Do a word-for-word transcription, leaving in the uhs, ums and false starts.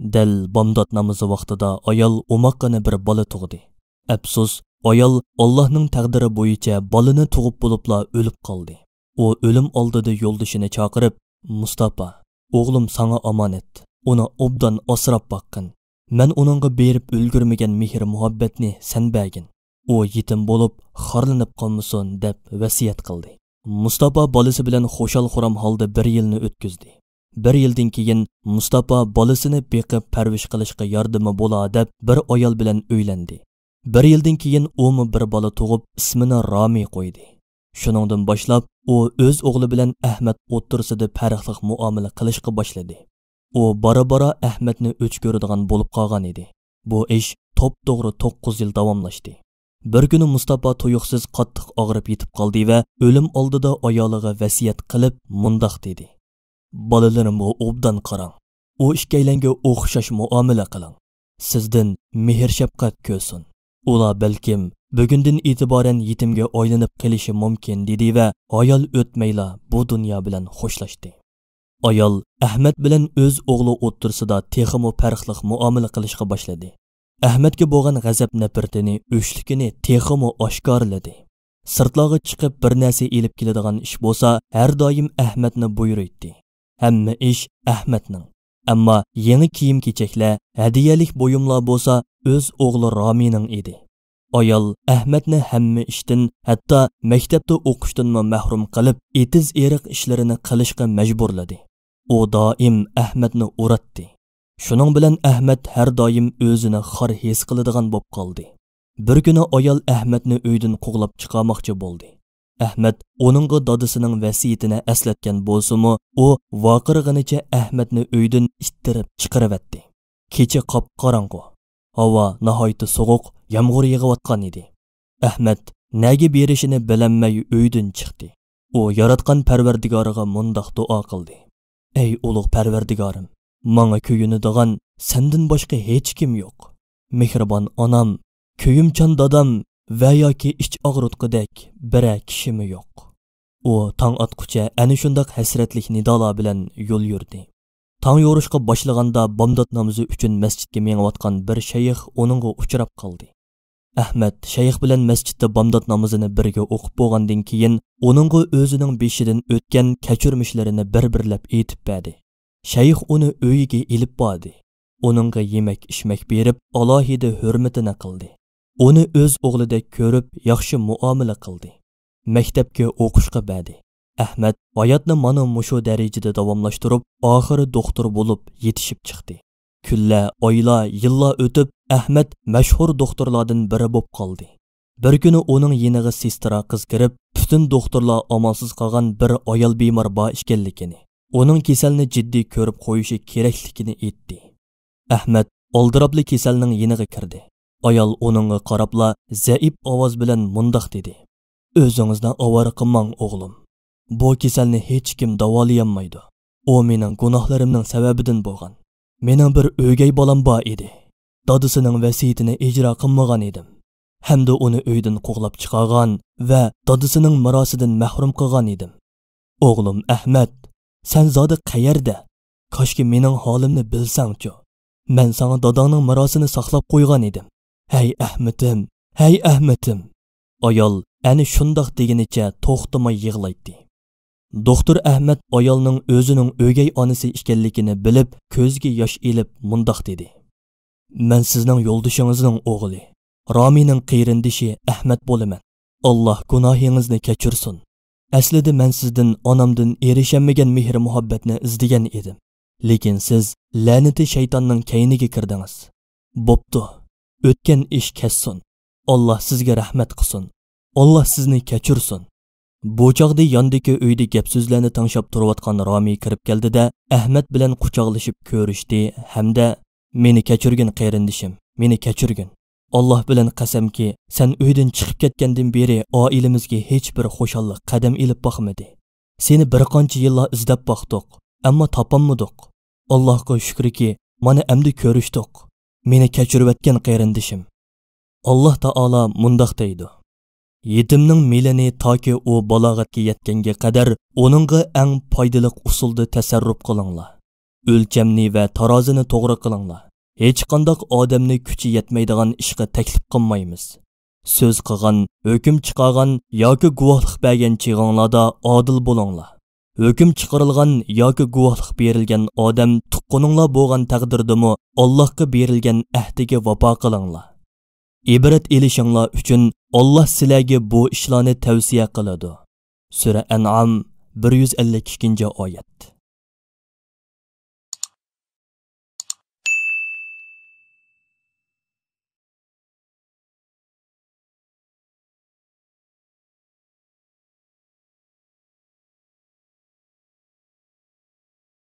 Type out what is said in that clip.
دەل بامدات نامىزى ۋاقتىدا ئايال ئوماققىنە بىر بالا تۇغدى. ئەپسۇس، ئايال ئاللاھنىڭ تەقدىرى بويىچە بالىنى تۇغۇپ بولۇپلا ئۆلۈپ قالدى. ئۇ ئۆلۈم ئالدىدا يولدىشىنى چاقىرىپ، مۇستاپا، ئوغلۇم ساڭا ئامانەت، ئۇنى ئوبدان ئاسراپ باققىن. مەن ئۇنىڭغا بېرىپ ئۈلگۈرمىگەن مېھىر-مۇھەببەتنى سەن بەرگىن. ئۇ يېتىم بولۇپ، خارلىنىپ قالمىسۇن، دەپ ۋەسىيەت قىلدى. مۇستاپا بالىسى بىلەن خۇشال-خۇرام ھالدا بىر يىلنى ئۆتكۈزدى. بىر يىلدىن كېيىن مۇستاپا بالىسىنى بېقىپ پەرۋىش قىلىشقا ياردىمى بولا دەپ بىر ئايال بىلەن ئۆيلەندى. بىر يىلدىن كېيىن ئۇمۇ بىر بالا تۇغۇپ، ئىسمىنى رامى قويدى. شۇنىڭدىن باشلاپ ئۇ ئۆز ئوغلى بىلەن ئەھمەت ئوتتۇرىسىدا پەرقلىق مۇئامىلە قىلىشقا باشلىدى. ئۇ بارا-بارا ئەھمەتنى ئۆچ كۆرىدىغان بولۇپ قالغان ئىدى. بۇ ئىش توپتوغرا توققۇز يىل داۋاملاشتى. بىر كۈنى مۇستاپا تۇيۇقسىز قاتتىق ئاغرىپ يېتىپ قالدى ۋە ئۆلۈم ئالدىدا ئايالىغا ۋەسىيەت قىلىپ مۇنداق دېدى: «بالىلىرىمغا ئوبدان قاراڭ. ئۇ ئىككىيلەنگە ئوخشاش مۇئامىلە قىلىڭ. سىزدىن مېھىر-شەپقەت كۆرسۇن. ئۇلار بەلكىم بۈگۈندىن ئېتىبارەن يېتىمگە ئايلىنىپ قېلىشى مۇمكىن» دېدى ۋە ھايال ئۆتمەيلا بۇ دۇنيا بىلەن خوشلاشتى. ئايال ئەھمەت بىلەن ئۆز ئوغلى ئوتتۇرىسىدا تېخىمۇ پەرقلىق مۇئامىلە قىلىشقا باشلىدى. ئەھمەتكە بولغان غەزەپ-نەپرىتىنى، ئۆچلۈكىنى تېخىمۇ ئاشكارىلىدى. سىرتلارغا چىقىپ بىر نەرسە ئېلىپ كېلىدىغان ئىش بولسا، ھەر دائىم ئەھمەتنى بۇيرۇيتتى. ھەممە ئىش ئەھمەتنىڭ. ئەمما يېڭى كىيىم-كېچەكلەر، ھەدىيەلىك بۇيۇملار بولسا ئۆز ئوغلى رامىنىڭ ئىدى. ئايال ئەھمەتنى ھەممە ئىشتىن، ھەتتا مەكتەپتە ئوقۇشتىنمۇ مەھرۇم قىلىپ، ئېتىز-ئېرىق ئىشلىرىنى قىلىشقا مەجبۇرلىدى. ئۇ دائىم ئەھمەتنى ئۇراتتى. شۇنىڭ بىلەن ئەھمەت ھەر دائىم ئۆزىنى خار ھېس قىلىدىغان بولۇپ قالدى. بىر كۈنى ئايال ئەھمەتنى ئۆيدىن قوغلاپ چىقارماقچى بولدى. ئەھمەت ئۇنىڭغا دادىسىنىڭ ۋەسىيىتىنى ئەسلەتكەن بولسىمۇ، ئۇ ۋارقىرىغىنىچە ئەھمەتنى ئۆيدىن ئىتتىرىپ چىقىرىۋەتتى. كېچە قاپقاراڭغۇ. ھاۋا ناھايىتى سوغۇق، يامغۇر يېغىۋاتقان ئىدى. ئەھمەت نەگە بېرىشىنى بىلەلمەي ئۆيدىن چىقتى. ئۇ ياراتقان پەرۋەردىگارىغا مۇنداق دۇئا قىلدى: «ئەي ئۇلۇغ پەرۋەردىگارىم، ماڭا كۆيۈنىدىغان سەندىن باشقا ھېچكىم يوق. مېھرىبان ئانام، كۆيۈمچان دادام ۋە ياكى ئىچ ئاغرىتقۇدەك بىرەر كىشىمۇ يوق.» ئۇ تاڭ ئاتقۇچە ئەنە شۇنداق ھەسرەتلىك نىدالار بىلەن يول يۈردى. تاڭ يورۇشقا باشلىغاندا بامدات نامىزى ئۈچۈن مەسچىتكە مېڭىۋاتقان بىر شەيخ ئۇنىڭغا ئۇچراپ قالدى. ئەھمەت شەيخ بىلەن مەسچىتتە بامدات نامىزىنى بىرگە ئوقۇپ بولغاندىن كېيىن، ئۇنىڭغا ئۆزىنىڭ بېشىدىن ئۆتكەن كەچۈرمىشلىرىنى بىر-بىرلەپ ئېيتىپ بەردى. شەيخ ئۇنى ئۆيىگە ئېلىپ باردى. ئۇنىڭغا يېمەك-ئىچمەك بېرىپ، ئالاھىدە ھۆرمىتىنى قىلدى. ئۇنى ئۆز ئوغلىدەك كۆرۈپ، ياخشى مۇئامىلە قىلدى. مەكتەپكە ئوقۇشقا بەردى. ئەھمەت ھاياتنى مانا مۇشۇ دەرىجىدە داۋاملاشتۇرۇپ، ئاخىرى دوختۇر بولۇپ يېتىشىپ چىقتى. كۈنلەر، ئايلار، يىللار ئۆتۈپ، ئەھمەت مەشھۇر دوختۇرلاردىن بىرى بولۇپ قالدى. بىر كۈنى ئۇنىڭ يېنىغا سېسترا قىز كىرىپ، پۈتۈن دوختۇرلار ئامالسىز قالغان بىر ئايال بىمار بار ئىكەنلىكىنى، ئۇنىڭ كېسەلنى جىددىي كۆرۈپ قويۇشى كېرەكلىكىنى ئېيتتى. ئەھمەت ئالدىراپلا كېسەلنىڭ يېنىغا كىردى. ئايال ئۇنىڭغا قاراپلا زەئىپ ئاۋاز بىلەن مۇنداق دېدى: «ئۆزىڭىزنى ئاۋارە قىلماڭ، ئوغلۇم. بۇ كېسەلنى ھېچكىم داۋالىيالمايدۇ. ئۇ مېنىڭ گۇناھلىرىمنىڭ سەۋەبىدىن بولغان. مېنىڭ بىر ئۆگەي بالام بار ئىدى. دادىسىنىڭ ۋەسىيىتىنى ئىجرا قىلمىغان ئىدىم. ھەمدە ئۇنى ئۆيدىن قوغلاپ چىقارغان ۋە دادىسىنىڭ مىراسىدىن مەھرۇم قىلغان ئىدىم. ئوغلۇم ئەھمەت، سەن زادى قەيەردە؟ كاشكى مېنىڭ ھالىمنى بىلسەڭچۇ. مەن ساڭا داداڭنىڭ مىراسىنى ساقلاپ قويغان ئىدىم. ھەي ئەھمىتىم، ھەي ئەھمىتىم!» ئايال ئەنە شۇنداق دېگىنىچە توختىماي يىغلايتتى. دوختۇر ئەھمەت ئايالنىڭ ئۆزىنىڭ ئۆگەي ئانىسى ئىكەنلىكىنى بىلىپ، كۆزىگە ياش ئېلىپ مۇنداق دېدى: «مەن سىزنىڭ يولدىشىڭىزنىڭ ئوغلى، رامىنىڭ قېرىندىشى ئەھمەت بولىمەن. ئاللا گۇناھىڭىزنى كەچۈرسۇن. ئەسلىدە مەن سىزدىن ئانامدىن ئېرىشەلمىگەن مېھىر-مۇھەببەتنى ئىزدىگەن ئىدىم. لېكىن سىز لەنىتى شەيتاننىڭ كەينىگە كىردىڭىز. بوپتۇ، ئۆتكەن ئىش كەتسۇن. ئاللا سىزگە رەھمەت قىلسۇن. ئاللا سىزنى كەچۈرسۇن.» بۇ چاغدا ياندىكى ئۆيدە گەپ-سۆزلەرنى تىڭشاپ تۇرۇۋاتقان رامى كىرىپ كەلدى-دە، ئەھمەت بىلەن قۇچاقلىشىپ كۆرۈشتى ھەمدە: «مېنى كەچۈرگىن، قېرىندىشىم، مېنى كەچۈرگىن. ئاللا بىلەن قەسەمكى، سەن ئۆيدىن چىقىپ كەتكەندىن بېرى ئائىلىمىزگە ھېچبىر خۇشاللىق قەدەم ئېلىپ باقمىدى. سېنى بىر قانچە يىللار ئىزدەپ باقتۇق، ئەمما تاپالمىدۇق. ئاللاغا شۈكرىكى، مانا ئەمدى كۆرۈشتۇق. مېنى كەچۈرۈۋەتكىن، قېرىندىشىم.» ئاللا تائالا مۇنداق دەيدۇ: «يېتىمنىڭ مېلىنى تاكى ئۇ بالاغەتكە يەتكەنگە قەدەر ئۇنىڭغا ئەڭ پايدىلىق ئۇسۇلدا تەسەررۇپ قىلىڭلار. ئۆلچەمنى ۋە تارازىنى توغرا قىلىڭلار. ھېچقانداق ئادەمنى كۈچى يەتمەيدىغان ئىشقا تەكلىپ قىلمايمىز. سۆز قىلغان، ھۆكۈم چىقارغان ياكى گۇۋاھلىق بەرگەن چېغىڭلاردا ئادىل بولۇڭلار. ھۆكۈم چىقىرىلغان ياكى گۇۋاھلىق بېرىلگەن ئادەم تۇغقىنىڭلار بولغان تەقدىردىمۇ، ئاللاھقا بېرىلگەن ئەھدىگە ۋاپا قىلىڭلار. ئىبرەت ئېلىشىڭلار ئۈچۈن، ئاللاھ سىلەرگە بۇ ئىشلارنى تەۋسىيە قىلىدۇ. سۈرە ئەنئام، بىر يۈز ئەللىك ئىككىنچى ئايەت.